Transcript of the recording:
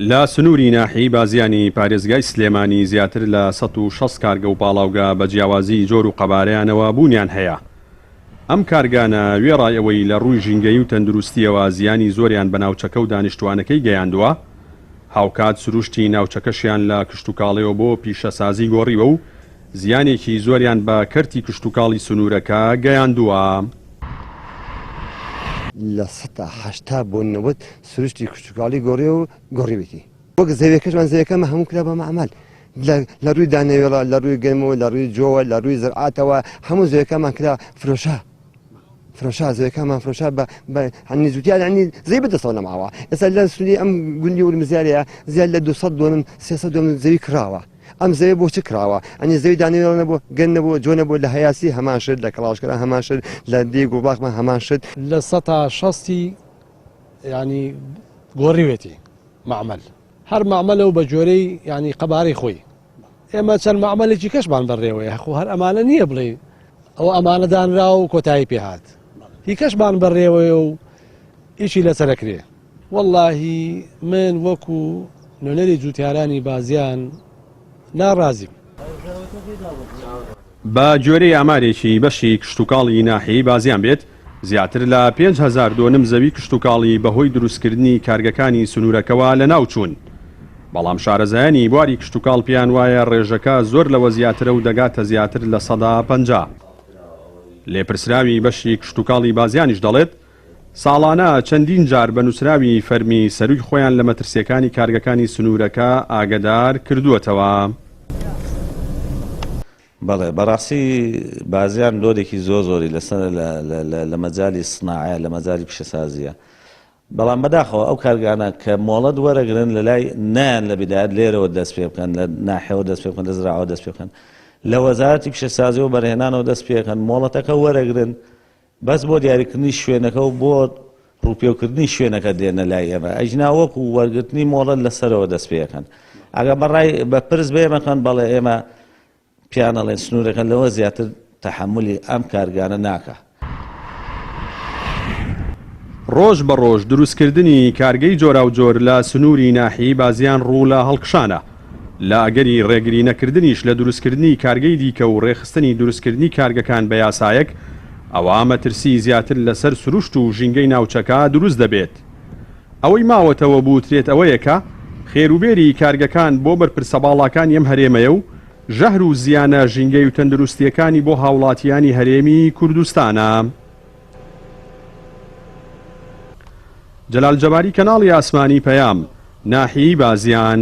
لە سنووری ناحیەی بازیانی پارێزگای سلێمانی زیاتر لە 160 کارگە و پاڵاوگە بە جیاوازیی جۆر و قەبارەیانەوە بوونیان هەیە. ئەم کارگانە وێڕای ئەوەی لە ڕووی ژینگەیی و تەندروستییەوە زیانی زۆریان بە ناوچەکە و دانیشتووانەکەی گەیاندووە، هاوکات سروشتی ناوچەکەشیان لە کشتوکاڵیەوە بۆ پیشەسازی گۆڕیوە و زیانێکی زۆریان بە کەرتی کشتوکاڵی سنوورەکە گەیاندووە. 80% بۆ 90 سروشتی کشتوکاڵی گۆڕیوە و گۆڕیوێتی. وەک زەویەکەشمان زەویەکەمان هەموو کرا بە مەعمەل لە ڕووی دانەوێڵە لە ڕووی گەنمەوە لە ڕووی جۆوە لە ڕووی زرعاتەوە هەموو زەویەکەمان کرا فرۆشا فرۆشا زەویەکەمان فرۆشا بە بە هەنی زوتیان ینی زەوی بەدەستەوە نەماوە ئێستا لە سنووری ئەم گوندی ورمزیارەیە زیاد لە 200 دۆنم 300 دۆنم زەوی کراوە ئەم زەوی بۆ چ کراوە ئەنی زەوی دانەوێڵە نەبوو گەن نەبوو جۆ نەبوو لە هەیاسی هەمان شت لە کەڵاشکەرە هەمان شت لە دێ گوڵباخمان هەمان شت. 60%ی یانی گۆڕیوێتی مەعمەل هەر مەعمەلە و بە جۆرەی یانی قەبارەی خۆی ئێمە چەند مەعمەلێکی کەشمان بەڕێوەیە خۆ هەر ئەمانە نییە بڵێ ئەوە ئەمانە دانرا و کۆتایی پێهات هی کەشمان بەڕێوەیە و ئیشی لەسەرەکرێ واللهی من وەکو نوێنەری جوتیارانی بازیان ناڕازیم. بە گوێرەی ئامارێکی بەشی کشتوکاڵی ناحیەی بازیان بێت، زیاتر لە 5000 دۆنم زەوی کشتوکاڵی بەهۆی دروستکردنی کارگەکانی سنوورەکەوە لەناوچوون. بەڵام شارەزایانی بواری کشتوکاڵ پێیان وایە رێژەکە زۆر لەوە زیاترە و دەگاتە زیاتر 50%. لێپرسراوی بەشی کشتوکاڵی بازیانیش دەڵێت، ساڵانە چەندین جار بە نووسراوی فەرمی سەرووی خۆیان لە مەترسییەکانی کارگەکانی سنوورەکە ئاگەدار کردووەتەوە. بەڵێ بەڕاستی بازیان لۆدێکی زۆر زۆری لەسەر لە مەجالی سناعەیە لە مەجالی پیشەسازیە بەڵام بەداخەوە ئەو کارگانە کە مۆڵەت وەرەگرن لە لای نایان لە بدایەت لێرەوە دەست پێ بکەن لە ناحەوە دەست پێ بکەن لە زراعەوە دەست پێ بکەن لە وەزارەتی پیشەسازی و بەرهێنانەوە دەست پێکەن مۆڵەتەکە وەرەگرن بەس بۆ دیاریکردنی شوێنەکە و بۆ ڕووپێوکردنی شوێنەکە دێنە لای ئێمە ئەجنا وەکو وەرگرتنی مۆڵەت لەسەرەوە دەست پێەکەن ئەگە بەڕای بە پرس بە ئێمەکەن بەڵێ ئێمە پێیان ئەڵێن سنوورەکە لەوە زیاتر تەحەمولی ئەم کارگانە ناکا. ڕۆژ بە ڕۆژ دروستکردنی کارگەی جۆراوجۆر لە سنووری ناحیەی بازیان ڕوو لە هەڵکشانە، لە ئەگەری ڕێگری نەکردنیش لە دروستکردنی کارگەی دیکە و ڕێکخستنی دروستکردنی کارگەکان بە یاسایەک، ئەوا مەترسی زیاتر لەسەر سروشت و ژینگەی ناوچەکە دروست دەبێت. ئەوەی ماوەتەوە بوترێت ئەوەیە کە خێروبێری کارگەکان بۆ بەرپرسە باڵاکانی ئەم هەرێمەیە و ژەهر و زیانە ژینگەی و تەندروستییەکانی بۆ هاوڵاتییانی هەرێمی کوردستانە. جەلال جەباری کەناڵی ئاسمانی پەیام، ناحیەی بازیان.